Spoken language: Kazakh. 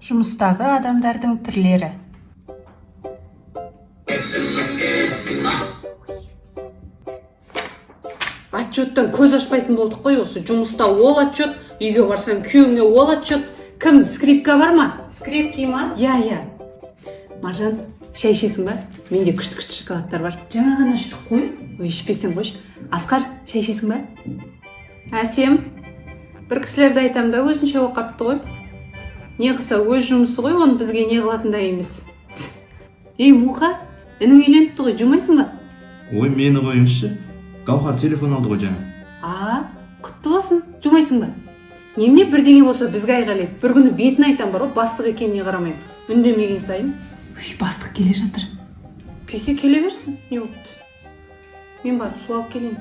Жұмыстағы адамдардың түрлері. Отчеттан көз ашпайтын болдық қой. Осы жұмыста ол отчет, үйге барсаң, күйеуіңе ол отчет. Кім, скрипка бар ма? Скрипки ма? Иә. Маржан, шай ішесің ба? Менде күшті күшті шоколадтар бар. Жаңа ғана іштік қой. Ой, ішпесең қойшы. Асқар, шай ішесің ба? Әсем, бір кісілерді айтам да, өзінше оқапты ғой. Не қылса, өз жұмысы ғой, оны бізге не қылатындай емес. Ей, Муха, інің үйленіпті ғой, жумайсың ба? Ой, мені қойыңызшы. Гауһар телефон алды ғой жаңа. А, құтты болсын. Жумайсың ба? Немене, бірдеңе болса, бізге айғайлайды. Бір күні бетін айтам бар ғой, бастық екеніне қарамаймын, үндемеген сайын. Үй, бастық келе жатыр. Келсе, келе берсін, не болыпты? Мен барып су алып келейін.